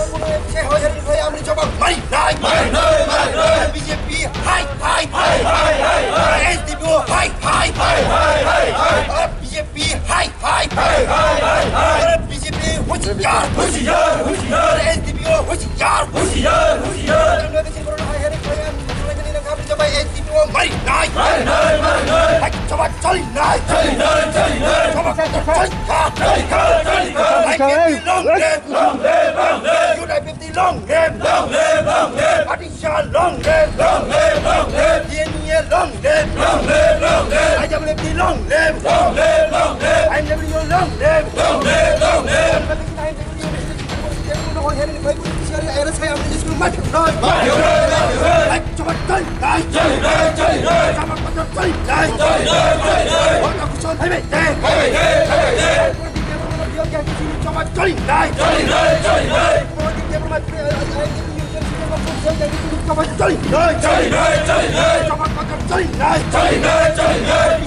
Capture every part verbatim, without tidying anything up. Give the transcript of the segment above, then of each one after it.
Choro kono M C hoi hoi hoi amri jobab mari nai. Mari nai, mari nai. B J P hai hai hai hai hai. S D P O hai hai hai hai hai hai. B J P hai hai hai hai hai. B J P hoshiyar, hoshiyar, hoshiyar. S D P O hoshiyar, hoshiyar, hoshiyar. Mari nai, mari nai. Hai, chobak choli nai. Choli nai, choli nai. Chobak choli kha. Choli kha, choli kha. I P F T long live. Long live, long live. Youth I P F T long live. Long live, long live. Patisha long live. Long live, long live. T N E A long live. Long live, long live. I W F T long live. Long live, long live. I M W long live. Long live, long live. B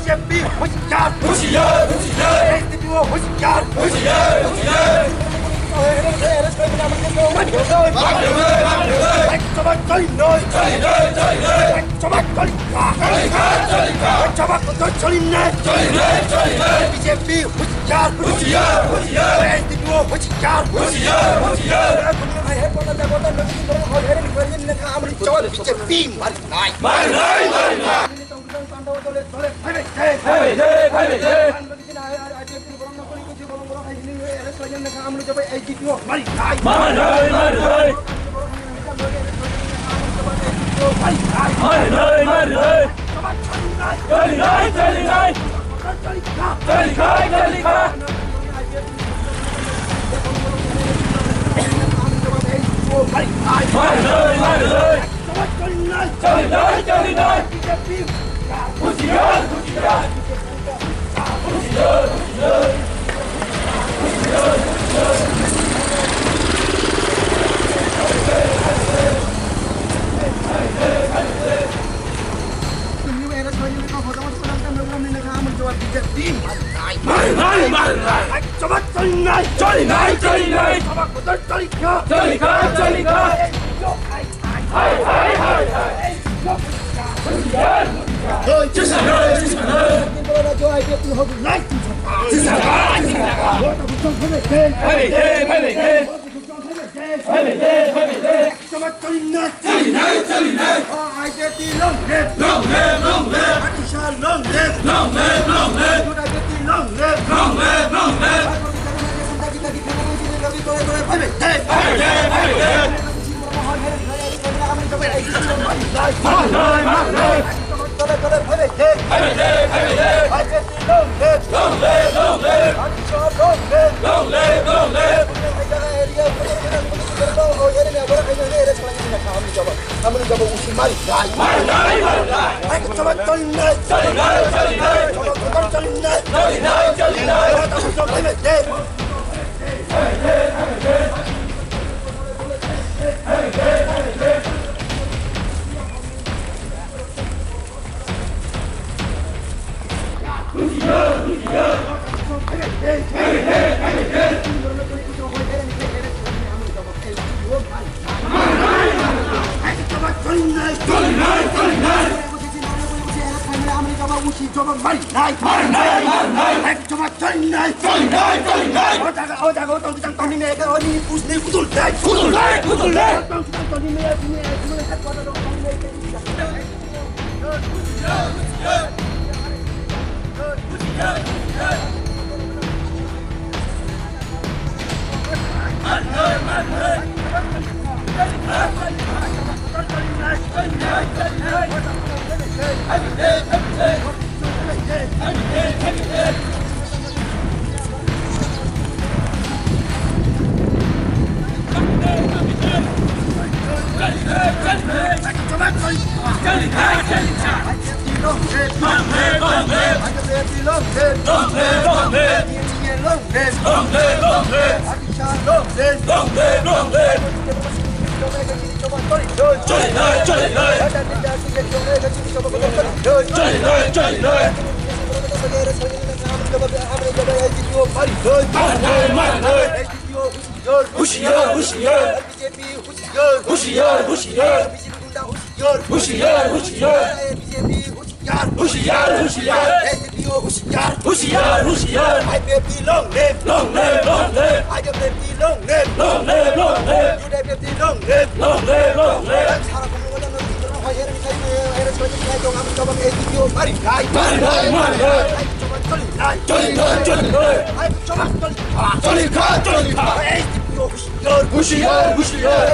J P hoshiyar, hoshiyar. S D P O hoshiyar, hoshiyar, hoshiyar. B J P hoshiyar, hoshiyar. S D P O hoshiyar, hoshiyar, hoshiyar. B J P mari nai. Mari nai, mari nai. Marinai, marinai. Joma cholinai. Cholinai, cholinai. Joma kotor cholikha. Cholikha, cholikha. Hai, hai, hai, hai. Jisana, jisana. Jisana, jisana. Joma cholinai. Cholinai, cholinai. Oh, I P F T long live. Long live, long live. Anisha long live. Long live, long live. U I P F T long live. Long live, long live. Long live, long live. Long live, long live. Long live, long live. Hushiyar, hushiyar. Hushiyar, hushiyar. Hushiyar, hushiyar. Hushiyar, hushiyar. Hushiyar, hushiyar. Hushiyar, hushiyar. I P F T long live. Long live, long live. I P F T long live. Long live, long live. U I P F T long live. Long live, long live. Marinai, marinai. Cholinai, cholinai. Cholikha, cholikha. Hushiyar, hushiyar.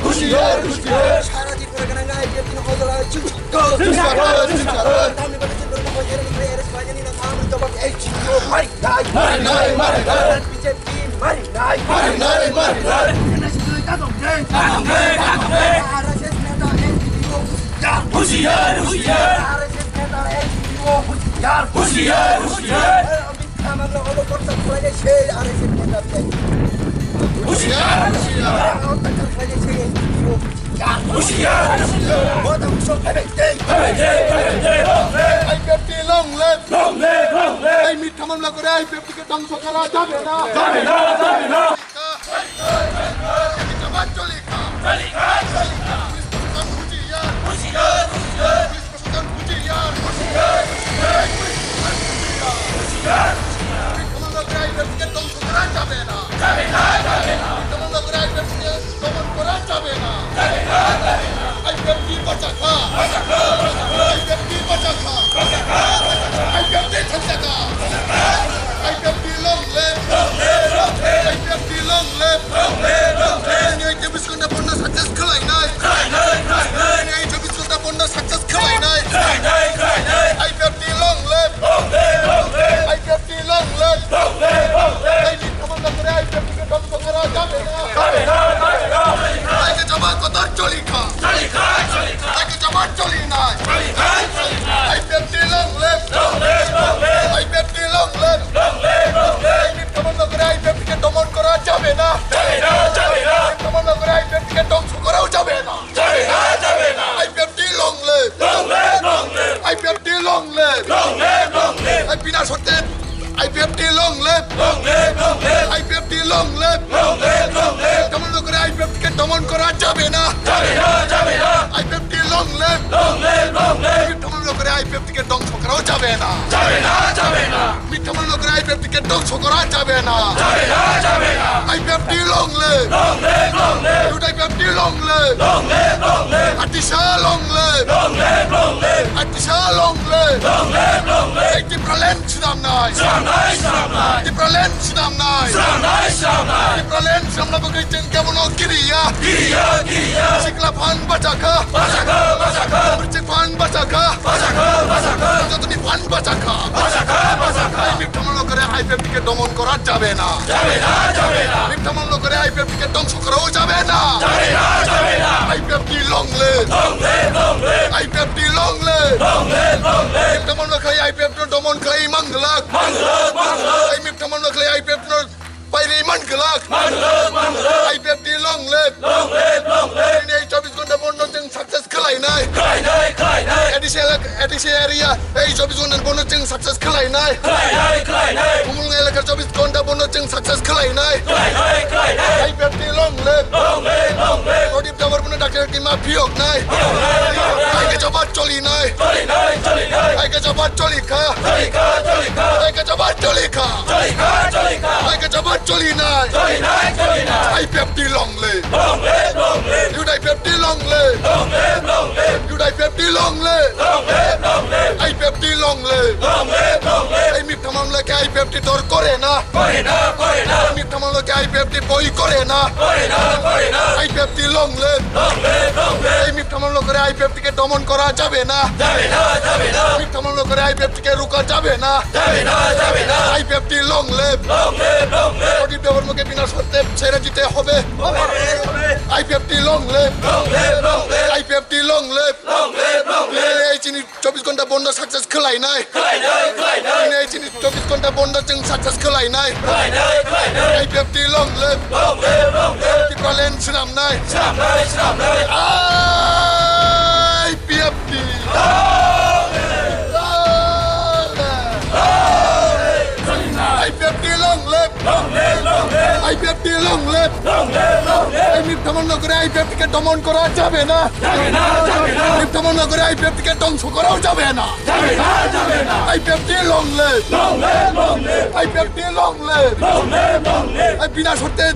Hushiyar, hushiyar. Sara Tripura gwnang I P F T ni hojala chwng sakha. Chwng sakha, chwng sakha. Tamni bagwi chwng borokno hoi ere ni khlai ere swlainani nang ang jobab H D O marinai. Marinai, marinai. B J P marinai. Marinai, marinai. N S D ta dong de. Ta dong de, ta dong de. R S S neta H D O hushiyar. Hushiyar, hushiyar. R S S neta H D O hushiyar. Hushiyar, hushiyar. Hushiyar, hushiyar. Hushiyar, hushiyar. I P F T long live. Long live, long live. এই মিথ্যা মামলা করে I P F T কে ধ্বংস করা যাবে না। যাবে না, যাবে না। চলিকা। চলিকা। পুলিশ প্রশাসন হুঁশিয়ার। হুঁশিয়ার, হুঁশিয়ার। পুলিশ প্রশাসন হুঁশিয়ার। হুঁশিয়ার, হুঁশিয়ার। হুঁশিয়ার, হুঁশিয়ার। মিথ্যা মামলা করে I P F T কে ধ্বংস করা যাবে না। যাবে না, যাবে না। মিথ্যা মামলা করে I P F T কে দমন করা যাবে না। যাবে না, যাবে না। I P F T বাঁচা খা। বাঁচা খা, বাঁচা খা। I P F T বাঁচা খা। বাঁচা খা, বাঁচা খা। I P F T থাকতে খা। বাঁচা খা, বাঁচা খা। I P F T long live। Long live, long live। I P F T long live। Long live, long live। Chini chobbish ghonta bondh success khlainai। Khlainai, khlainai। Chini chobbish ghonta bondh success khlainai। Khlainai, khlainai। I P F T long live। Long live, long live। I P F T long live। Long live, long live। এই মিথ্যা মামলা করে I P F T কে ধ্বংস করা যাবে না। যাবে না, যাবে না। এই যে জমা কত চলিকা। চলিকা, চলিকা। এই যে জমা চলি বিনা শর্তে IPFT long live, long live, long live। IPFT long live, long live, long live। মিথ্যা মামলা করে আইপিএফটি কে দমন করা যাবে না, যাবে না, যাবে না। IPFT long live, long live, long live। মিথ্যা মামলা করে আইপিএফটি কে ধ্বংস করাও যাবে না, যাবে না, যাবে না। মিথ্যা মামলা করে আইপিএফটি কে ধ্বংস করা যাবে না, যাবে না, যাবে না। IPFT long live, long live, long live। Youth IPFT long live, long live, long live। আতিশা long live, long live, long live। আতিশা long live, long live, long live। এই ত্রিপুরাল্যান্ড সিদাম নাই, সিদাম নাই, সিদাম নাই। ত্রিপুরাল্যান্ড সিদাম নাই, সিদাম নাই, সিদাম নাই। ত্রিপুরাল্যান্ড সিদাম না বগৈ চেং কেমন গিরিয়া, গিরিয়া, গিরিয়া। সিকলা ফান বাচাখা, বাচাখা, বাচাখা। বৃশ্চিক ফান বাচাখা, বাচাখা, বাচাখা। যতনি ফান বাচাখা, বাচাখা, বাচাখা। এই মিথ্যা মামলা করে আইপিএফটি কে দমন করা যাবে না, যাবে না, যাবে না। মিথ্যা মামলা করে আইপিএফটি কে ধ্বংস করাও যাবে না, যাবে না, যাবে না। IPFT long live, long live, long live। IPFT long live, long live, long live। মিথ্যা মামলা খাই আইপিএফটি দমন খাই মাংলাক, মাংলাক, মাংলাক। এই মিথ্যা মামলা খাই আইপিএফটি পাইরি মাংলাক, মাংলাক, মাংলাক। IPFT long live, long live, long live। এই চব্বিশ ঘন্টা বন্ধ চেং success khlainai, khlainai, khlainai। ADC এলাকা, এডিসি এরিয়া, এই চব্বিশ ঘন্টা বন্ধ চেং success khlainai, khlainai, khlainai। কুমুলুং এলাকার চব্বিশ ঘন্টা বন্ধ চেং success khlainai, khlainai, khlainai। IPFT long live, long live, long live। প্রদীপ দেববর্মন ডাক্তার কি মা ফিয়ক নাই, ফিয়ক নাই, ফিয়ক নাই। আইকে জবাব চলি নাই, চলি নাই, চলি নাই। আইকে জবাব চলি খা, চলি খা, চলি খা। আইকে জবাব চলি খা, চলি খা, চলি খা। আইকে জবাব চলি নাই, চলি নাই, চলি নাই। IPFT long live, long live, long live। Youth IPFT long live, long live, long live। Youth IPFT long live, long live, long live। IPFT long live, long live, long live। এই মিথ্যা মামলাকে আইপিএফটি দর করে না, করে না, করে না। এই মিথ্যা মামলাকে আইপিএফটি বই করে না, করে না, করে না। IPFT long live, long live, long live। এই মিথ্যা মামলা করে আইপিএফটি কে দমন করা যাবে না, যাবে না, যাবে না। মিথ্যা মামলা করে আইপিএফটি কে রুকা যাবে না, যাবে না, যাবে না। IPFT long live, long live, long live। প্রদীপ দেববর্মনকে বিনা শর্তে ছেড়ে দিতে হবে। হবে, হবে। IPFT long live, long live, long live। IPFT long live, long live, long live। এই চিনি চব্বিশ ঘন্টা বন্ধ success khlainai, khlainai, khlainai। এই চিনি চব্বিশ ঘন্টা বন্ধ চেং success khlainai, khlainai, khlainai। IPFT long live, long live, long live। Tripuraland সিদাম নাই, সিদাম নাই, সিদাম নাই। IPFT long live, long live, long live। IPFT long live, long live, long live। IPFT long live, long live, long live। এই মিথ্যা মামলা করে আইপিএফটি কে দমন করা যাবে না, যাবে না, যাবে না। মিথ্যা মামলা করে আইপিএফটি কে ধ্বংস করাও যাবে না, যাবে না, যাবে না। IPFT long live, long live, long live। IPFT long live, long live, long live। এই বিনা শর্তে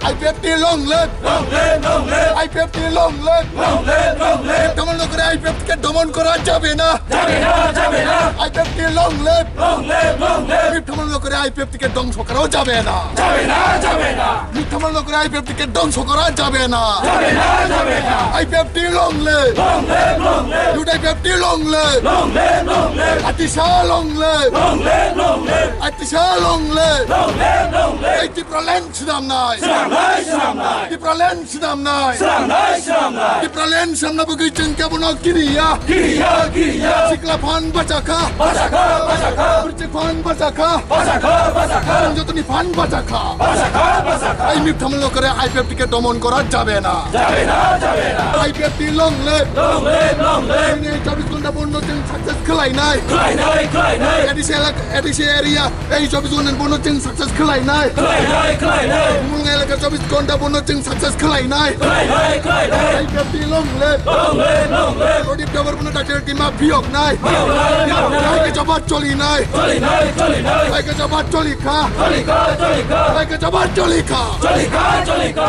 IPFT long live, long live, long live। IPFT long live, long live, long live। মিথ্যা মামলা করে আইপিএফটি কে দমন করা যাবে না, যাবে না, যাবে না। IPFT long live, long live, long live। মিথ্যা মামলা করে আইপিএফটি কে ধ্বংস করাও যাবে না, যাবে না, যাবে না। মিথ্যা মামলা করে আইপিএফটি কে ধ্বংস করা যাবে না, যাবে না, যাবে না। IPFT long live, long live, long live। Youth IPFT long live, long live, long live। আতিশা long live, long live, long live। আতিশা long live, long live, long live। এই ত্রিপুরাল্যান্ড সিদাম নাই, সিদাম নাই, সিদাম নাই। ত্রিপুরাল্যান্ড সিদাম নাই, সিদাম নাই, সিদাম নাই। ত্রিপুরাল্যান্ড সিদাম না বগৈ চেং কেমন গিরিয়া, গিরিয়া, গিরিয়া। সিকলা ফান বাচাখা, বাচাখা, বাচাখা। বৃশ্চিক ফান বাচাখা, বাচাখা, বাচাখা। যতনি ফান বাচাখা, বাচাখা, বাচাখা। এই মিথ্যা মামলা করে আইপিএফটি কে দমন করা যাবে না, যাবে না, যাবে না। IPFT long live, long live, long live। এই চব্বিশ ঘন্টা বন্ধ চেং success khlainai, khlainai, khlainai। ADC এলাকা, এডিসি এরিয়া, এই চব্বিশ ঘন্টা বন্ধ চেং success khlainai, khlainai, khlainai। কুমুলুং এলাকার চব্বিশ ঘন্টা বন্ধ চেং success khlainai, khlainai, khlainai। IPFT long live, long live, long live। প্রদীপ দেববর্মন ডাক্তার কি মা ফিয়ক নাই, ফিয়ক নাই, ফিয়ক নাই। আইকে জবাব চলি নাই, চলি নাই, চলি নাই। আইকে জবাব চলি খা, চলি খা, চলি খা। আইকে জবাব চলি খা, চলি খা, চলি খা।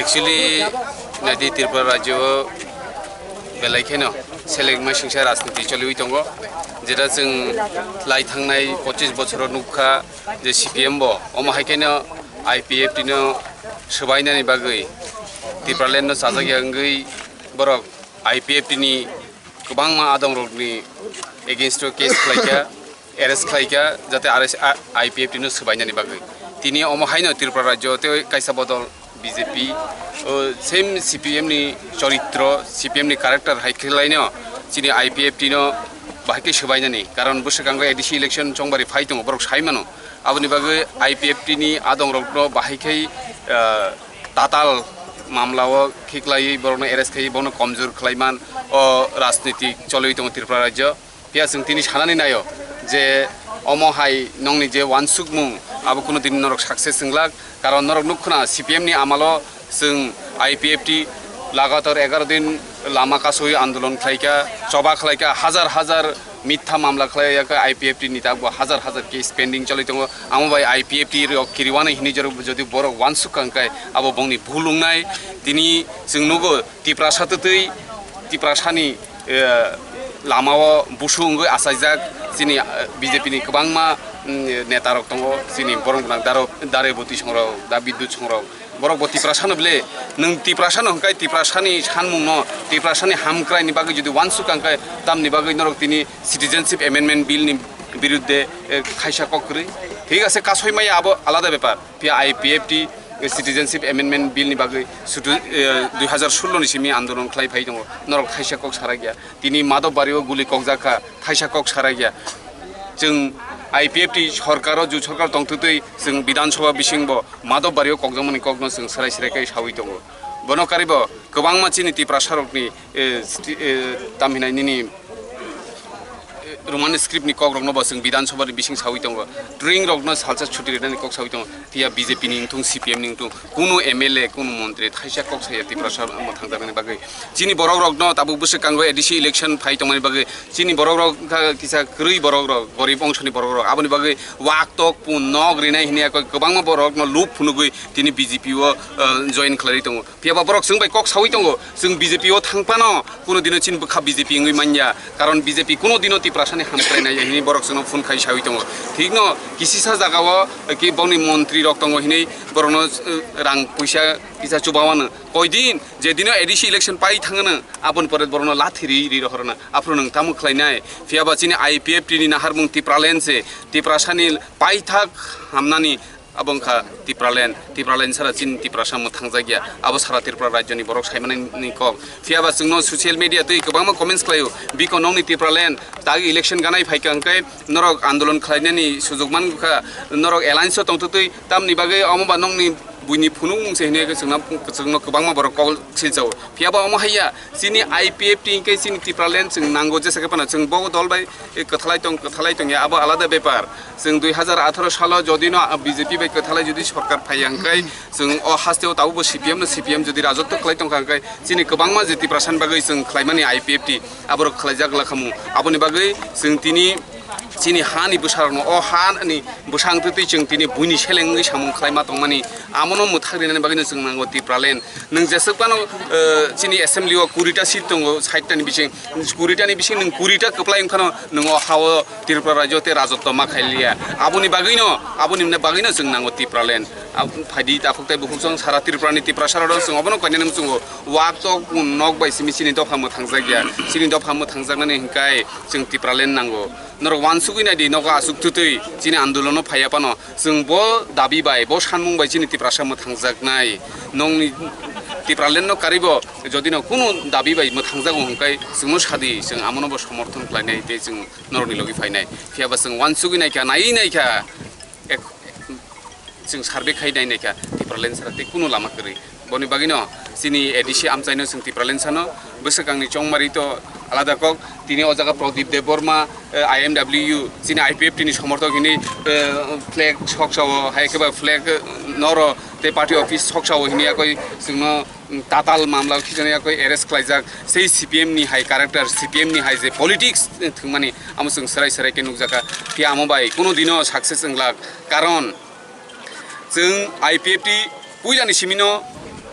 Actually, naidi Tripura rajyo belai kheno selengma singsa rajniti choliwi tongo, jeta chwng lai thangnai pochis bochoro nukha je C P M bo omo hai kheno I P F T no swbainani bagwi Tipraland no chajak ya wngwi borok I P F T ni kwbangma adongrokni against o case khlaikha, arrest khlaikha, jate arrest, a-, I P F T no swbainani bagwi. Tini omo haino Tripura rajyo tei kaisa bodol B J P, o, same C P M ni choritro, C P M ni character hai khe laino chini I P F T no bahai khe swbainani. Karon bwswkango A D C election chongbari phai tongo, borok sai mano. Aboni bagwi I P F T ni adongrokno bahai khai, ah, tatal mamlao khiklaiwi borokno arrest khai bono komjor khlaiman o rajnitik choliwi tongo Tripura rajyo. Phiya chwng tini sanani naio je Omo hai nongni je wansukmung, abo kuno din norok success wnglak, karon norok nukkhna C P M ni amalo chwng I P F T lagatar egaroh din lama kasui andolon khlaikha, choba khlaikha, hajar hajar mitha mamla khlaiya khe I P F T ni tabuk hajar hajar case pending choli tongo. Amo bai I P F T rok kiriwano hinwi jorok jodi borok wansuk kha hwnkhe abo bongni bhul wngnai. Tini chwng nugo Tiprasa twtwi, Tiprasani, eh, lamao busu wngwi achaijak chini, eh, B J P ni kwbangma, mm, netarok tongo, chini borok gwnang daro-, Dareboti songrok, da Bidyut songrok. Borok bo Tiprasano bile, nwng Tiprasano hwnkhe Tiprasani sanmungno, Tiprasani hamkraini bagwi jodi wansuk kha hwnkhe tamni bagwi norok tini Citizenship Amendment Bill ni birudde, eh, khaisa kok kwrwi. Thik ase, kasoi maya abo alada bepar. Phiya I P F T, eh, Citizenship Amendment Bill ni bagwi sudu, eh, dui hajar sullo ni simi andolon khlai phai tongo. Norok thaisa kok sarakya. Tini Madhobbario guli kokjak kha, thaisa kok sarakya. Chwng I P F T sorkaro, ju sorkar tongthwtwi chwng Bidhan Sabha bisingbo Madhobbario kokjakmani kokno chwng swrai swrai khe saui tongo. Bono karibo kwbangma chini Tiprasarokni, eh, sti-, eh, tamhinai nini, eh, Roman script ni kok rokno bo chwng Bidhan Sabha ni bising saui tongo. Turing rokno salsa chuti rinani kok saui tongo. Phiya B J P ni wngthung, C P M ni wngthung, kunu M L A, kunu montri thaisa kok saya Tiprasa mwthangjaknani bagwi. Chini borok rokno tabuk bwswk kango A D C election phai tongmani bagwi. Chini borok rok kha kisa kwrwi borok rok, gorib ongsoni borok rok. Aboni bagwi wak tok pun nok rinai hinwi kwbangma borok no lub phunugwi tini B J P o, eh, join khlai tongo. Phiya ba borok chwng bai kok saui tongo, chwng B J P o thang phano kuno dino chini bwkha B J P wngwi manya, karon B J P kuno dino Tiprasani hamkrai nai hinwi borok chwngno phone khai saui tongo. Thikno kisisa jagao ki bongni montri rok tongo hinwi borokno, eh, rang puisa kisa chubawano. Koidin je dino A D C election pai thangano, aboni pore borokno lathi ri ri rohorna. Aphuru nwng tamo khlainai? Phiya ba chini I P F T ni naharmung Tipraland se, Tiprasani paithak hamnani abo wngkha Tipraland, Tipraland sara chini Tiprasa mwthangjakya, abo sara Tripura rajyoni borok saimani ni kok. Phiya ba chwngno social media twi kwbangma comments khlaio, "Biko nongni Tipraland, tagi election ganai phaikha hwnkhe norok andolon khlainani sujok mankha, norok alliance o tongthwtwi, tamni bagwi omo ba nongni buini phunukmung se," hinwi chwngno, chwngno kwbangma borok kok silchao. Phiya ba omo haiya, chini I P F T hwnkhe chini Tipraland chwng nango jesa khe phano chwng bo dol bai, eh, kwthalai tong, kwthalai tongya, abo alada bepar. Chwng dui hajar atharo salo jodi no B J P bai kwthalai jodi sorkar phaiya hwnkhe, chwng o haste o tabukbo C P M no, C P M jodi rajotw khlai tongkha hwnkhe, chini kwbangma je Tiprasani bagwi chwng khlaimani I P F T, aborok khlaijak lakhamu. Aboni bagwi chwng tini chini hani bwsarokno, o hani bwsang twtwi chwng tini buini seleng wngwi samung khlaima tongmani, amono mwthak rinani bagwino chwng nango Tipraland. Nwng jeswk phano, eh, chini assembly o kurita seat tongo, sait ta ni bising, kurita ni bising nwng kurita kwplai wngphano nwng o ha o Tripura rajyo tei rajotw ma khailiya. Aboni bagwino, aboni bagwino chwng nango Tipraland. Ab-, phaidi takhuk tei bukhuk chwng sara Tripura ni Tiprasa rok chwng obono koinani muchungo. Wak tok nok bai simi chini dopha mwthangjakya. Chini dopha mwthangjaknani hwnkhe chwng Tipraland nango. Norok wansugwi naidi, nogo aswk twtwi chini andolono phaiya phano. Chwng bo dabi bai, bo sanmung bai chini Tiprasa mwthangjaknai. Nongni Tipraland no karibo, jodi no kunu dabi bai mwthangjago hwnkhe chwngno sadi, chwng amono bo somorthon khlainai tei chwng norokni logi phainai. Phiya ba chwng wansugwi naikha, naiwi naikha, ek-, chwng survey khai nai naikha, Tipraland sara tei kunu lama kwrwi. Boni bagwino chini A D C amchaino chwng Tipraland sano, bwswkangni chongmari to alada kok, tini o jaga Pradip Debbarma, eh, I M W, chini I P F T ni somorthok hinwi, eh, flag soksa o, hai khe ba flag, eh, noro tei party office soksa o hinwi yakoi chwngno, mm, tatal mamla o khichano yakoi arrest khlaijak. Sei C P M ni hai character, C P M ni hai je politics, eh, thwngmani amo chwng swrai swrai khe nukjakha. Phiya amo bai kunu dino success wnglak, karon chwng I P F T puilani simino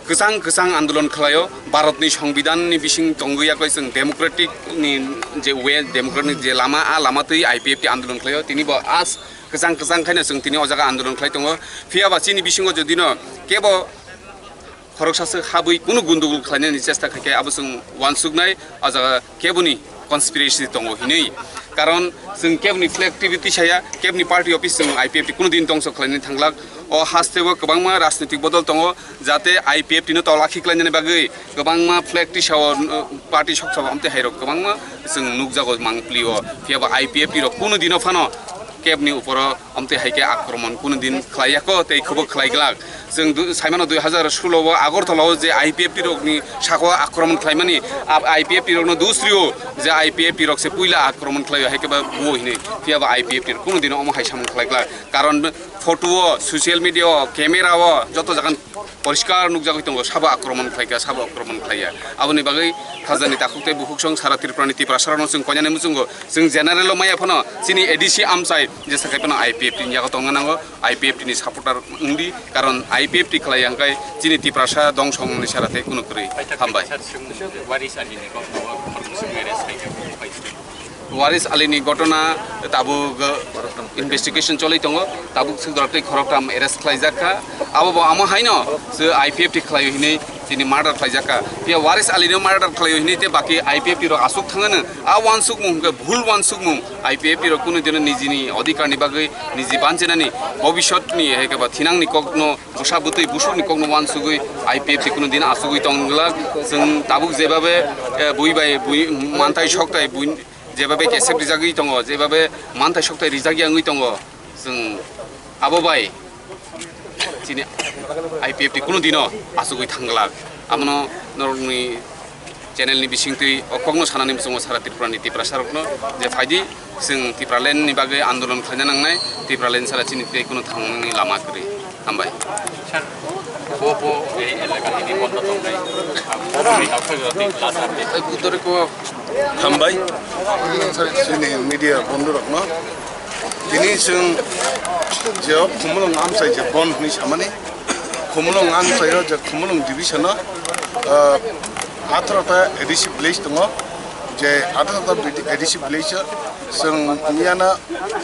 kwchang kwchang andolon khlaio, Bharatni Songbidanni bising tongwi yakoi chwng democratic ni je way, democratic ni je lama, a lama twi I P F T andolon khlaio. Tini bo as kwchang kwchang khaino chwng tini o jaga andolon khlai tongo. Phiya ba chini bisingo jodino kebo khoroksaswk habwi kunu gundugul khlainani chesta khaikhe abo chwng wansuknai, o jaga keboni conspiracy tongo hinwi. Karon chwng keboni flag twi tisaya, keboni party office chwng I P F T kunu din dongso khlainani thanglak. O hasteo kwbangma rajnitik bodol tongo, jate I P F T no tola khiklainani bagwi kwbangma flag tisao, uh, party soksao amtwi hairok kwbangma chwng nukjago mangpli o. Phiya ba I P F T rok kunu dino phano Kebni uporo amtwi hai khe akromon kunu din khlai yako tei khubo khlai glak. Chwng du-, saimano dui hazar solo o Agartala o je I P F T rokni sako akromon khlaimani, ab-, I P F T rokno dusrio je I P F T rok se puila akromon khlaio hai khe ba buo hinwi. Phiya ba I P F T rok kunu dino omo hai samung khlai glak. Karon photo o, social media o, camera o, joto jagan poriskar nukjagwi tongo, sabo akromon khlaikha, sabo akromon khlaiya. Aboni bagwi khajani takhuk tei bukhuksong sara Tripurani Tiprasarokno chwng koinani muchungo, chwng general o maya phano chini A D C amchai jesa khai phano I P F T ni yago tongna nango, I P F T ni supporter wngdi, karon I P F T khlai yang khai chini Tiprasa dongso wngmani sara tei kunu kwrwi. Hambai. Waris Alini gotno o khoroksa arrest khaikha. Waris Alini gotona tabuk, uh, investigation choli tongo, tabuk swk dorok tei khoroktham arrest khlaijak kha. Abo bo amo haino se I P F T khlaio hinwi chini murder khlaijak kha. Phiya Waris Alino murder khlaio hinwi tei baki I P F T rok aswk thangano. A wansukmung hwnkhe bhul wansukmung. I P F T rok kunu dino nijini odhikarni bagwi niji banchinani bobisotni hai khe ba thinangni kokno bwsa bwtwi busukni kokno wansugwi I P F T kunu dino asugwi tong glak. Chwng tabuk jebabe, eh, bui bai bui mantai soktai bui jebabe kesep rijagwi tongo, jebabe mantai soktai rijagya wngwi tongo, chwng abo bai chini I P F T kunu dino asugwi thang glak. Abono norokni channel ni bisingtwi o kokno sanani muchungo sara Tripura ni Tiprasa rokno je phaidi chwng Tipraland ni bagwi andolon khlaina nangnai, Tipraland sara chini tei kunu thangmani lama kwrwi. Hambai. Sir, bo, bo, ei elaka ni bondo tongnai. Bo, bo, ni tawkha jora tei lasa tei. Ei butore ko. Hambai. Chini media bondhu rokno. Tini chwng je o Khumulwng amchai je bon hwnwi samani. Khumulwng amchai o je Khumulwng division o, ah, atharo ta A D C village tongo. Je atharo ta A D C village o chwng miyana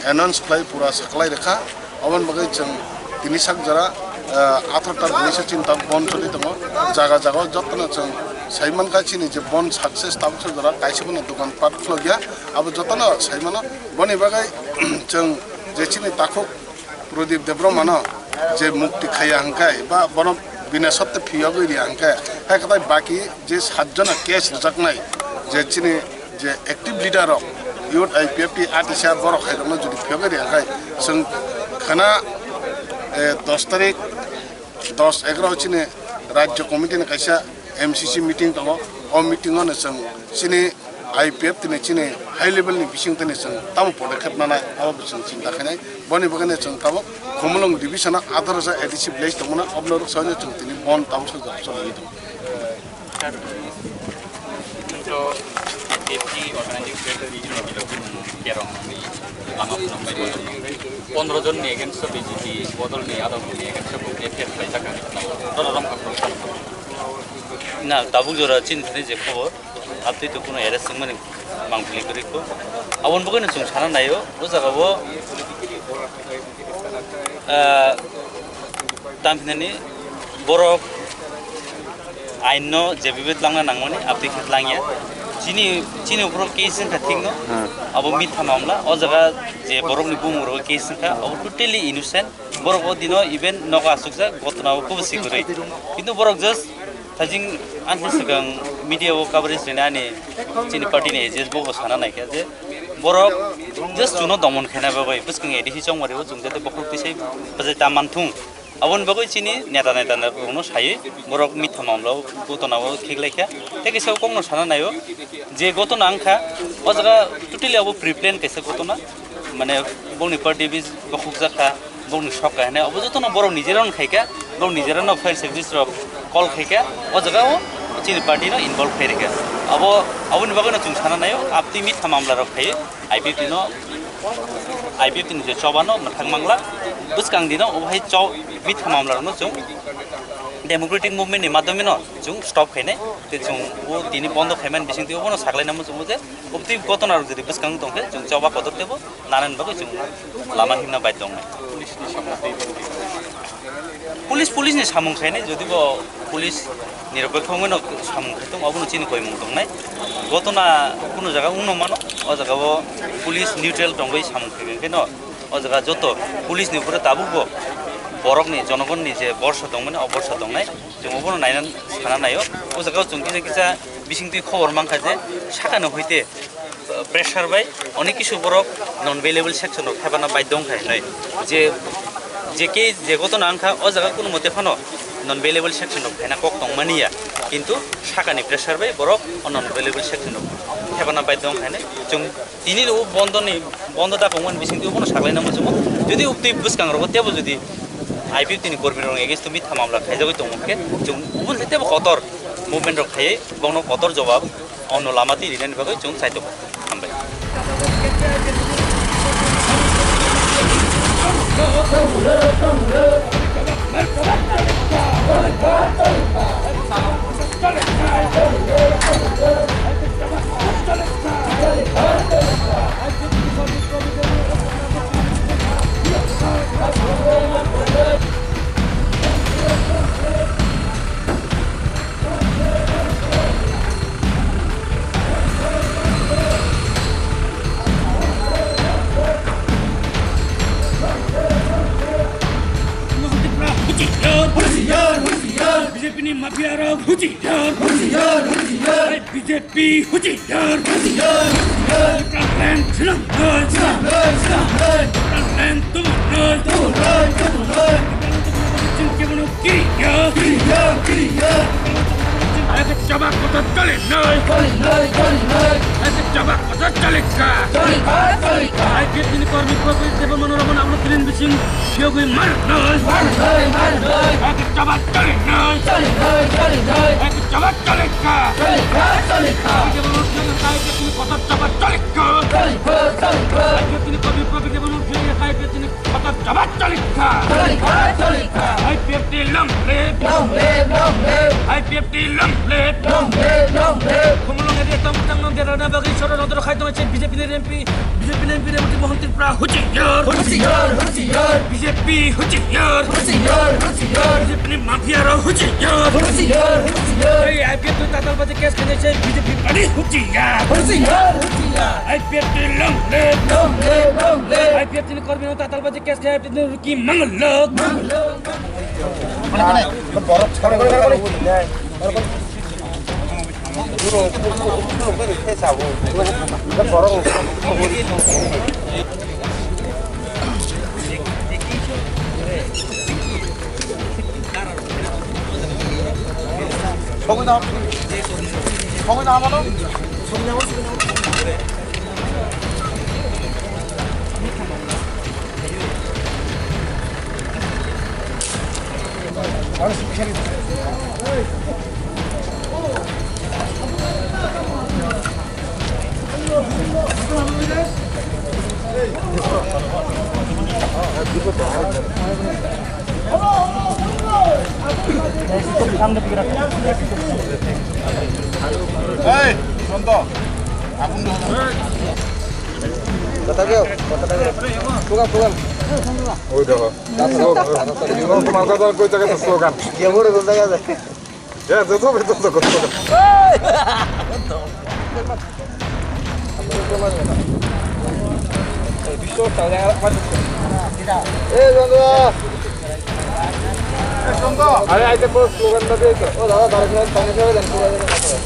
announce khlai pura saklai rekha. Aboni bagwi chwng tini sak jora, ah, atharo ta bini se chini tabuk bon choli tongo. Jaga jaga o jotono chwng sai mankha chini je bon success tabuk sak jora kaisa bono dokan pat khulokya. Abo jotono sai mano. Boni bagwi chwng je chini takhuk Pradip Debbarmano je mukti khaiya hwnkhe ba bono bina sotte phiyogwi riya hwnkhe, hai kwtai baki je satjona case rwjaknai je chini je active leader rok, youth I P F T atisa borok hai rokno jodi phiyogwi rwya khai, chwng khana, eh, dos tarik, dos egaroh chini rajya committee ni kaisa M C C meeting tongo. O meeting o no chwng chini I P F T ni chini high level ni bising tini chwng tamo podokkhep nanai, abo bo chwng chinta khainai. Boni bagwi no chwng tabuk Khumulwng division o atharo sa A D C village tongmano, obono rwksa no chwng tini bon tabuk sa jora choli tongo. Sir, chwng to T F C organizing secretary ni bilo kerong ni lama phunuk bai bodol ni pondro jon ni against o B J P bodol ni adong ni against o F I R khlai jak kha. Dolo rom kha. Na, tabuk jora chini thani je khobor, abtwi to kuno arrest wngmani mangpili kwrwi kho. Aboni bagwi no chwng sana naio, o jaga o, ah, tam hinani borok ain no je bebet langna nangmani, abtwi khe langya. Chini, chini uphuru case wngkha thik no, hmm, abo mitha mamla, o jaga je borok ni bumung rok case wngkha, abo totally innocent. Borok o dino even nogo achukjak, gotona o kubusi kwrwi. Kintu borok just thajing ansi swkang media o coverage rinani chini party ni A G S bo sana naikha je borok just chuno domon khaina bagwi bwskang A D C chongmari o chwng jate bokhok tisai bwsai ta manthung. Aboni bagwi chini neta neta rokno sai borok mitha mamla o gotona o khiklaikha. Tei kisa kokno sana naio je gotona wngkha o jaga totally abo pre-plan kaisa gotona. Mane bongni party bis bokhuk jakha, bongni sok kha hwnwi, abo jotono borok nijera no khaikha, borok nijera no fire service rok call khaikha, o jaga o chini party no involve khai rikha. Abo, aboni bagwi no chwng sana naio, abtwi mitha mamla rok khai, I P F T no, I P F T ni je choba no mwthang mangla, bwskang dino o hai cho-, mitha mamla rok no chwng democratic movement ni madhyome no chwng stop khainai, tei chwng o tini bondo khaimani bisingtwi obono saklaina muchungo je, Obtwi gotona rok jodi bwskang tongkhe, chwng choba kotor tebo nanani bagwi chwng lama himna bai tongnai. Police, police ni samung khainai, jodi bo police nirok bai khongwi no samung khai tong, obono chini koimung tongnai. Gotona kunu jaga wngno mano, o jaga o police neutral tongwi samung khai khe no, o jaga joto police ni upore tabuk bo borok ni, jonogon ni je borsa tongmani, o borsa tongnai. Chwng obono naina sana naio. O jaga o chwng kisa kisa bisingtwi khobor mankha je sakano hoite Pressure bai onek kisu borok non bailable section rok khaibana baidho wngkha hinwi. Je, je ke, je gotona wngkha, o jaga kunu mote phano non bailable section rok khaina kok tongmani ya, kintu sakani pressure bai borok o non bailable section rok khaibana baidho wngkha hinwi. Chwng tini o bondoni, bondo da kongmani bisingtwi bono saklaina muchungo. Jodi uktwi bwskang rogo tebo jodi I P F T ni kormi rok against o mitha mamla khaijagwi tongmokhe, chwng ubun tebo kotor movement rok khaiwi bono kotor jawab. Ono lama twi rinani bagwi chwng chaitok. Hambai. Husiar, husiar, husiar. B J P ni mafia rok husiar. Husiar, husiar. B J P husiar. Husiar, husiar. Frontline swnamnai. Swnamnai, swnamnai. Frontline tubunai. Tubunai, tubunai. Chwng kebono kiriya. Kiriya, kiriya. Ake chaba kota chole nai. Chole nai, chole nai. Ake chaba kota chole ka. Chole ka, chole ka. Ai ke tini kormi koko debo mono robo na ulo trin bising. Yogwi mar nai. Mar nai, mar nai. Ake chaba chole nai. Chole nai, chole nai. Ake chaba chole ka. Chole ka, chole ka. Ai ke bono kai ke tini kota chaba chole ka. Chole ka, chole ka. Ai ke tini kormi koko debo mono kai ke tini Kotor jawab chole kha. Chole kha, chole kha. I P F T long live. Long live, long live. I P F T long live. Long live, long live. Khumulwng area tong tang nong dera na bagwi soro nodor khai tong se B J P ni M P, B J P ni M P Remoti Mohan Tripura huchiyar. Huchiyar, huchiyar. B J P huchiyar. Huchiyar, huchiyar. B J P ni mafia rok huchiyar. Huchiyar, huchiyar. Ei I P F T tatal baje case kene se B J P party huchiyar. Huchiyar, huchiyar. I P F T long live. Long live, long live. I P F T ni kormi no tatal baje case khe Ki manglok. এই, শান্ত। আপন কথা কেউ, কথা কেউ। Programme, programme. ওই দেখো। তোমার কথা কই জায়গায় স্লোগান? গিয়ে বড় কোন জায়গায় যায়? হ্যাঁ, তো, তো, তো, তো, তো, তো। এই, বন্ধু। আরে, আইতে পুরো স্লোগান না দিয়ে তো। ও, দাদা, দাঁড়া, দাঁড়া, দাঁড়া, দাঁড়া, দাঁড়া।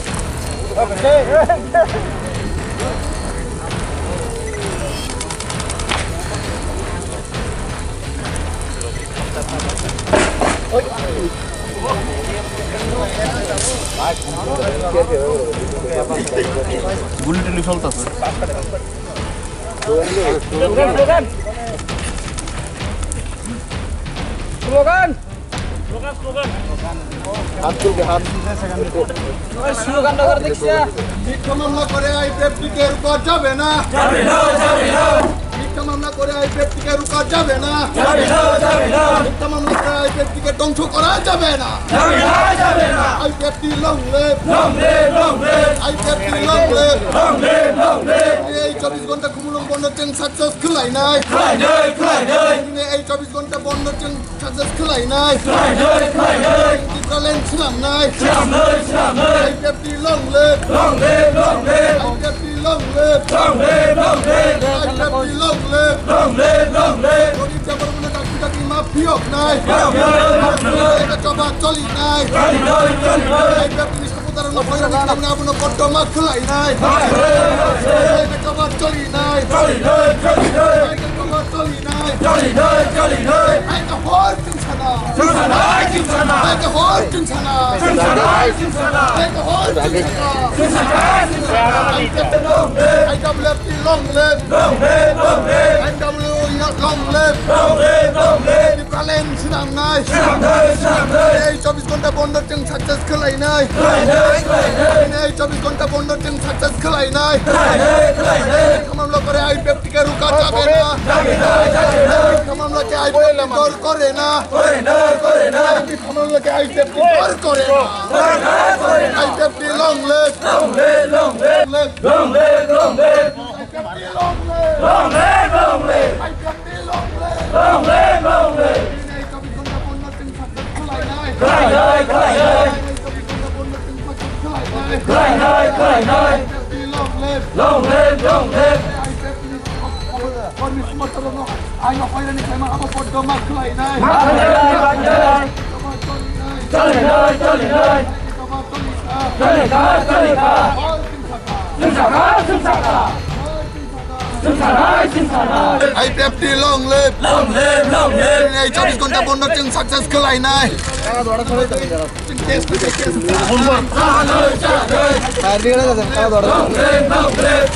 গুলি টুলি চলতেছে। Slogan, slogan. Slogan. Slogan, slogan. হাত তুলবে, হাত। ওই স্লোগান নগর দেখছে। মিথ্যা মামলা করে আইপিএফটি কে রুখা যাবে না। যাবে না, যাবে না। মিথ্যা মামলা করে আইপিএফটি কে রুখা যাবে না। যাবে না, যাবে না। মিথ্যা মামলা করে আইপিএফটি কে ধ্বংস করা যাবে না। যাবে না, যাবে না। IPFT long live। Long live, long live। IPFT long live। Long live, long live। এই চব্বিশ ঘন্টা খুমুলুং বন্ধ চেং সাকসেস খুলাই নাই। খুলাই নাই, খুলাই নাই। এই চব্বিশ ঘন্টা বন্ধ চেং সাকসেস খুলাই নাই। খুলাই নাই, খুলাই নাই। ত্রিপুরা ল্যান্ড ছিলাম নাই। ছিলাম নাই, ছিলাম নাই। IPFT long live। Long live, long live। IPFT long live। Long live, long live। IPFT long live। Long live, long live। গরিব জনগণের চাকরি চাকরি মাফ ফিরক নাই। মাফ ফিরক নাই, মাফ ফিরক নাই। এটা জবা চলি নাই। চলি নাই, চলি নাই। আইপিএফটি নিষ্ঠুর প্রতারণা Abono kotorma khwlainai. Abono kotorma cholinai. Abono kotorma cholinai. Abono kotorma cholinai. Chwng sanai, chwng sanai. Hai kahor chwng sanai. Chwng sanai, chwng sanai. Hai kahor chwng sanai. Chwng sanai, chwng sanai. I W F T long live. Long live, long live. M W long live. Long live, long live. Tipraland swnamnai. Swnamnai, swnamnai. Ei chobbish ghonta bondo chwng success khwlainai. Khwlainai, khwlainai. Ei chobbish ghonta bondo chwng success khwlainai. Khwlainai, khwlainai. Tamam lokore I P F T ke ruka jabe na. Jabe na, jabe na. Tamam lokore I P F T dor kore na. Kore na, kore na. Tamam lokore I P F T dor kore na. Kore na, kore na. I P F T long live. Long live, long live. Long live, long live. I P F T long live. Long live, long live. I P F T long live. Long live, long live. Khwlainai, khwlainai. Khwlainai, khwlainai. Long live, long live. Kormi sumartarokno aino hoirani khlaima abo poddoma khwlainai. Cholinai, cholinai. Cholikha, cholikha. Chwng sakha, chwng sakha. Chwng sakha, chwng sakha. I P F T long live. Long live, long live. Ei chobbish ghonta bondo chwng success khwlainai. Long live, long live. Long live, long live.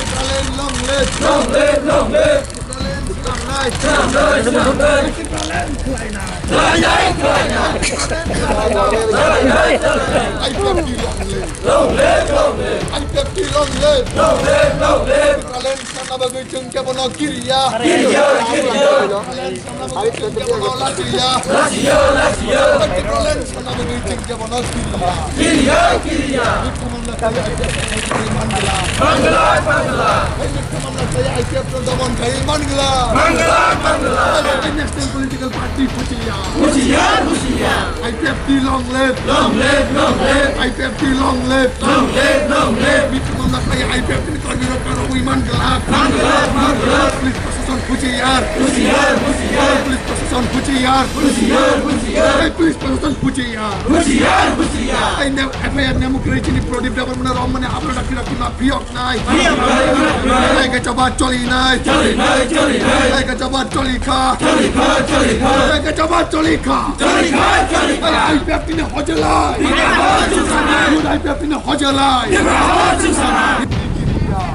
Long live, long live. Tipraland swnamna bagwi chwng kebono kiriya. Kiriya, kiriya. Tipraland swnamna bagwi chwng kebono la kiriya. La kiriya, la kiriya. Tipraland swnamna bagwi chwng kebono kiriya. Kiriya, kiriya. Mitha mamla khlai I P F no domon khai mangla. Mangla, mangla. Mitha mamla khlai I P F no domon khai mangla. Mangla, mangla. National political party huchiyar. Huchiyar, huchiyar. I P F T long live. Long live, long live. I P F T long live. Long live, long live. Mitha mamla khlai I P F T ni kormi rok karwi mangla. Mangla, mangla. Police proshashan huchiyar. Huchiyar, huchiyar. Police proshashan huchiyar. Huchiyar, huchiyar. Hey, police proshashan huchiyar. Huchiyar, huchiyar. Ei ne-, F I R nemukri chini Pradip Debbarma romani abro dakti dakti ma phiyok nai. Phiyok nai, phiyok nai. Ei ke choba choli nai. Choli nai, choli nai. Ei ke choba choli kha. Choli kha, choli kha. Ei ke choba choli kha. Choli kha, choli kha. Ei I P F T ni hojelai. Tipra hor chwng sanai. Good I P F T ni hojelai. Tipra hor chwng sanai.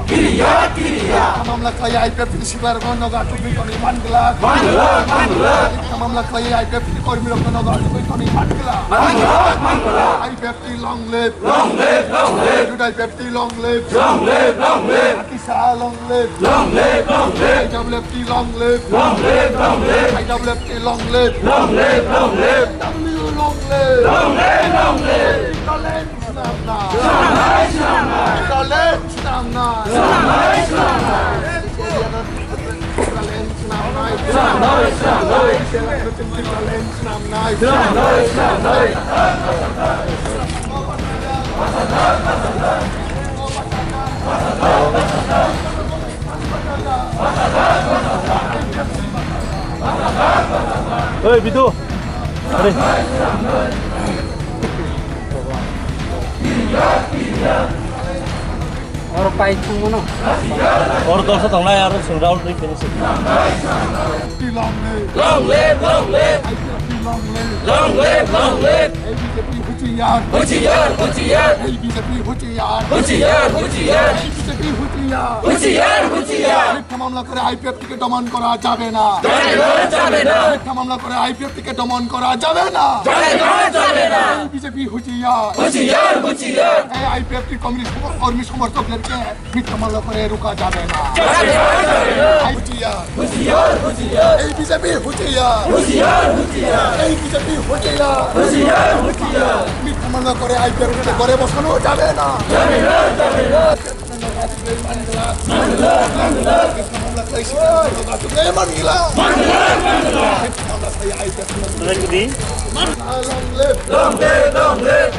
Kiriya, kiriya. Mitha mamla khlai I P F T ni sipai rokno nogo achugwi tonwi mangla. Mangla, mangla. Mitha mamla khlai I P F T ni kormi rokno nogo achugwi tonwi mangla. Mangla, mangla. I P F T long live. Long live, long live. Good I P F T long live. Long live, long live. Kisa long live. Long live, long live. I W F T long live. Long live, long live. I W F T long live. Long live, long live. W long live. Long live, long live. Tipraland swnamnai. Swnamnai, swnamnai. Tipraland swnamnai. Swnamnai, swnamnai. Tipraland swnamnai. Swnamnai, swnamnai. Tipraland swnamnai. Swnamnai, swnamnai. Oi, Bidu. Are. Oro pai thangmano. Oro dosa tongnai, aro chwng round three finish. Long live, long live. Long live, long live. Long live, long live. Ei B J P huchiyar. Huchiyar, huchiyar. Ei B J P huchiyar. Huchiyar, huchiyar. Ei B J P huchiyar. Huchiyar, huchiyar. Mitha mamla kore I P F T ke domon kora jabe na. Domon kora jabe na. Mitha mamla kore I P F T ke domon kora jabe na. Domon kora jabe na. Ei B J P huchiyar. Huchiyar, huchiyar. Ei I P F T kormi, kormi somorthok lerke. Mitha mamla kore ruka jabe na. Jabe na, jabe na. Huchiyar. Huchiyar, huchiyar. Ei B J P huchiyar. Huchiyar, huchiyar. Ei B J P huchiyar. Huchiyar, huchiyar. Mitha mamla kore I P F T gore bosano jabe na. Jabe na, jabe na. Mitha mamla kore I P F T Long live, long live. Long live,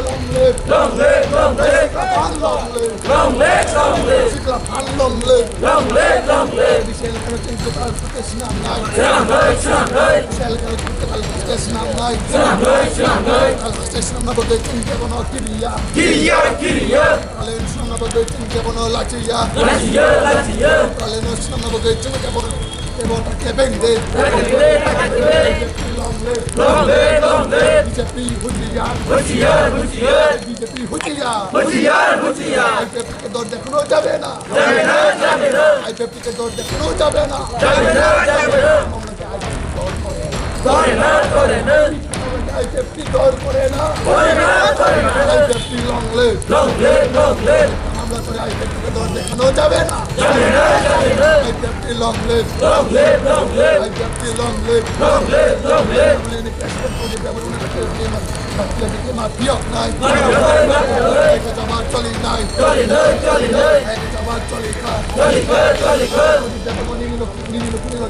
long live. Long live, long live. Sikla Than long live. Long live, long live. Sikla Than long live. Long live, long live. Bisi elakar chwng kwtal protest swnamnai. Swnamnai, swnamnai. Bisi elakar chwng kwtal protest swnamnai. Swnamnai, swnamnai. Kwtal protest swnamna bagwi chwng kebono kiriya. Kiriya, kiriya. Kwtal swnamna bagwi chwng kebono lachiya. Lachiya, lachiya. Kwtal swnamna bagwi chwng kebono, kebono kebeng de. Kebeng de, kebeng de. Long live. Long live, long live. B J P huchiyar. Huchiyar, huchiyar. B J P huchiyar. Huchiyar, huchiyar. I P F T কে দর দেখানো যাবে না। যাবে না, যাবে না। I P F T কে দর দেখানো যাবে না। যাবে না, যাবে না। আমরা কি I P F T দর করে না? করে না, করে না। আমরা কি I P F T দর করে না? করে না, করে না। I P F T long live। Long live, long live। আমরা করে I P F T কে দর দেখানো যাবে না। যাবে না, যাবে না। I P F T long live। Long live, long live। I P F T long live। Long live, long live। Protest khlai di, bebak rok no khlai di, ma, ma, ma, ma, piyok nai. Hai ka jaba choli nai. Choli nai, choli nai. Hai ka jaba choli kha. Choli kha, choli kha. Nini no, nini no, nini no, nini no,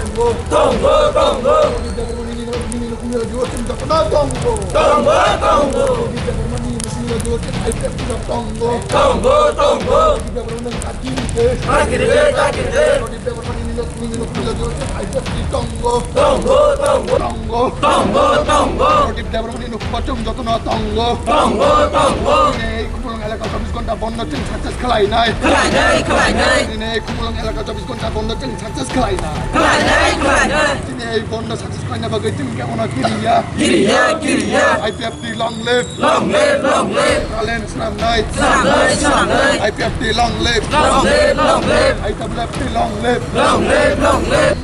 tongo. Tongo, tongo. Nini no, nini no, tongo. Tongo, tongo. Tongo, tongo. Takirde, takirde. Tongo, tongo. Tongo, tongo. Tongo, tongo. Pradip Debbarmani no kuchung jotono tongo. Tongo, tongo. Dini ei Khumulwng elaka chobbish ghonta bondo chwng success khlainai. Khlainai, khlainai. Dini ei Khumulwng elaka chobbish ghonta bondo chwng success khlainai. Khlainai, khlainai. Dini ei bondo success khlaina bagwi chwng kebono kiriya. Kiriya, kiriya. I P F T long live. Long live, long live. Kwtal swnamnai. Swnamnai, swnamnai. I P F T long live. Long live, long live. I W F T long live. Long live, long live.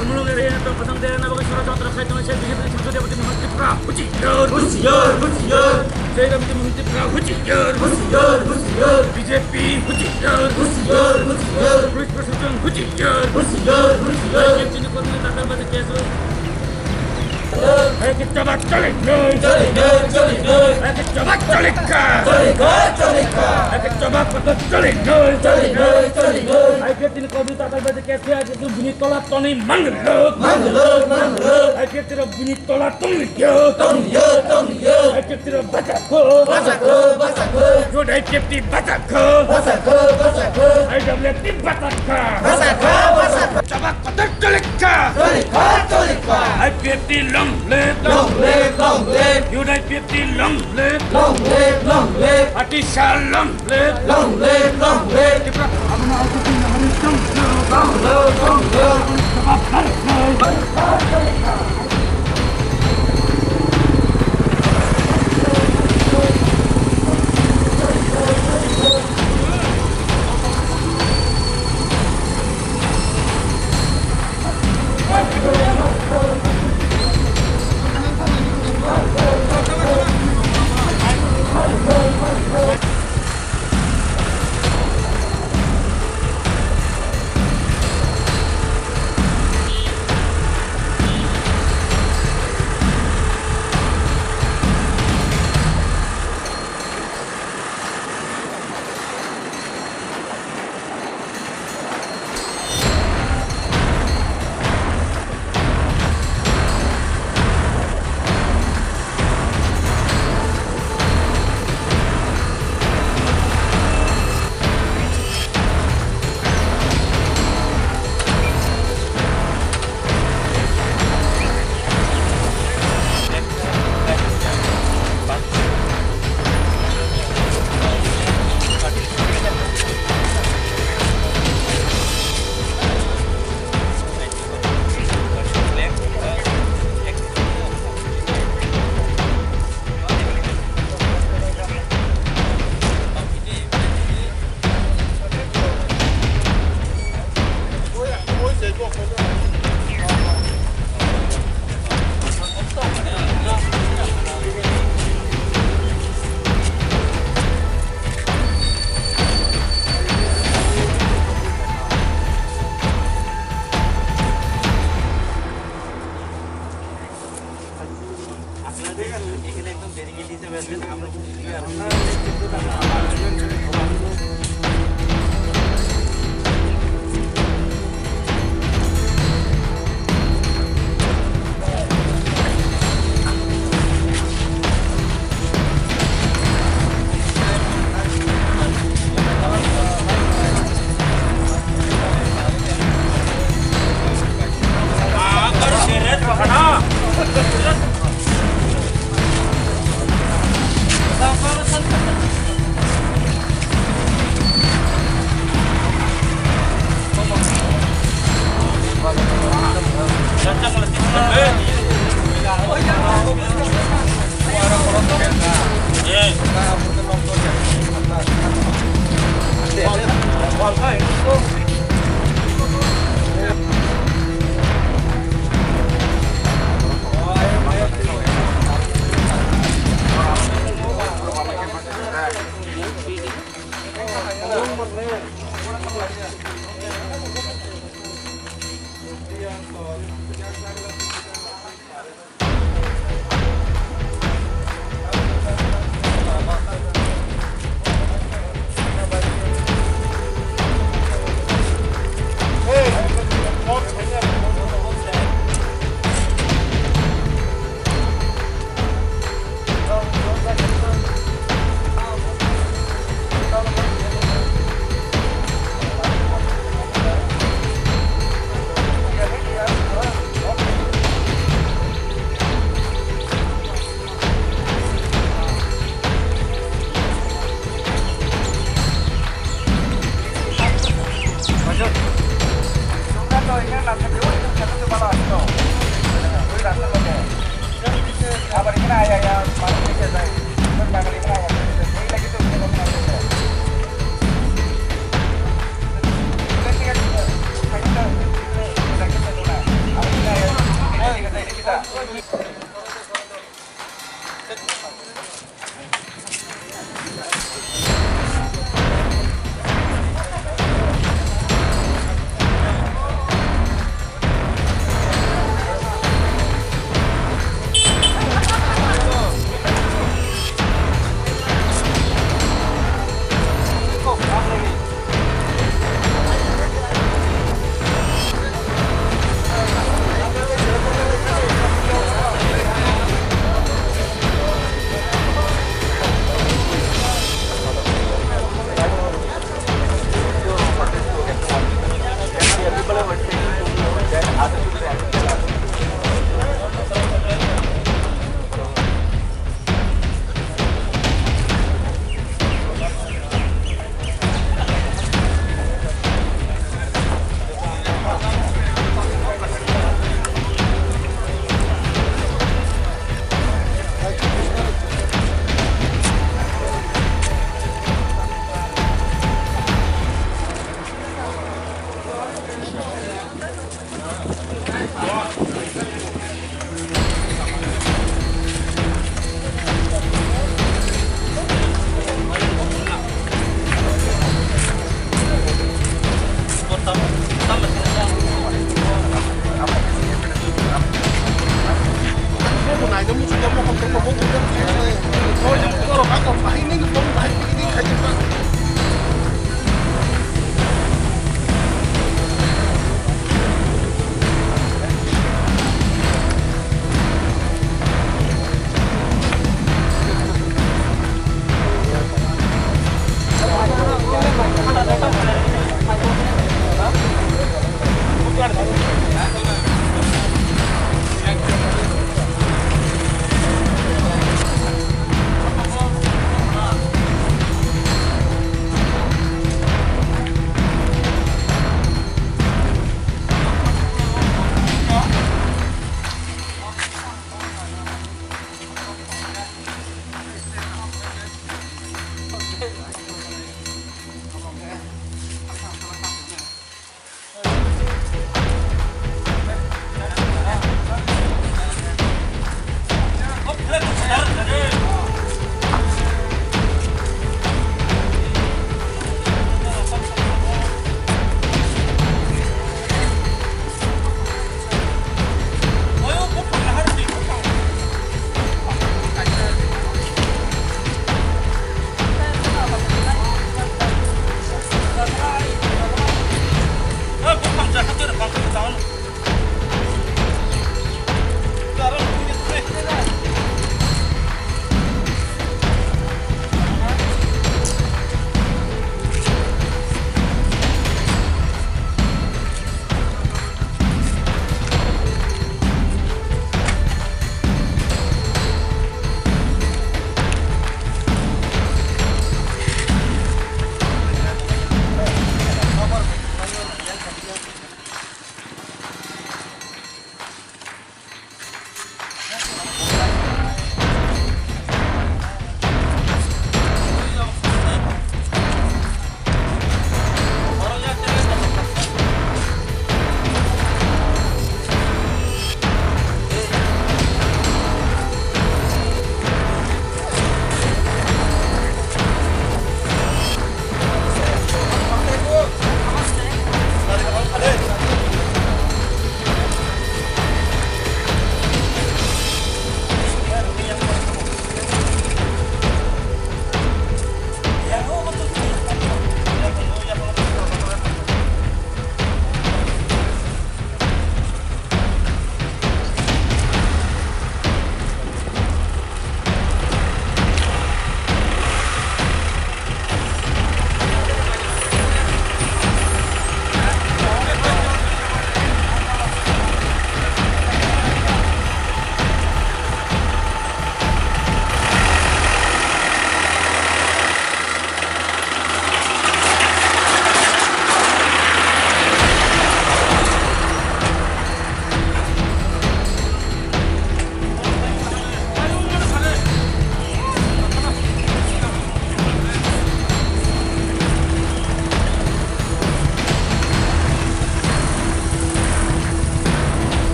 Khumulwng area tong kwthang derana bagwi sorojontro khai tongo se B J P ni sangsad Deboti Mohan Tripura. Huchiyar, huchiyar, huchiyar. Jai Deboti Mohan Tripura, huchiyar, huchiyar, huchiyar. B J P, huchiyar, huchiyar, huchiyar. Police proshashan, huchiyar, huchiyar, huchiyar. Chini kormi tatar baje case. Hai ke chobak choli noi. Choli noi, choli noi. Hai ke chobak choli kha. Choli kha, choli kha. Hai ke chobak kotor choli noi. Choli noi, choli noi. Hai ke chini kormi tatar baje case hai ke bini tola toni manglok. Manglok, manglok. Hai ke tira bini tola tongya. Tongya, tongya. Hai ke tira bacha kho. Bacha kho, bacha kho. Jodai ke ti bacha kho. Bacha kho, bacha kho. Hai ke ti bacha kho. Bacha kho, bacha kho. Chobak Choli kha! Choli kha, choli kha! I P F T long live! Long live, long live! Youth I P F T long live! Long live, long live! Atisha long live! Long live, long live! Tipra abuna atisha long live! Long live, long live!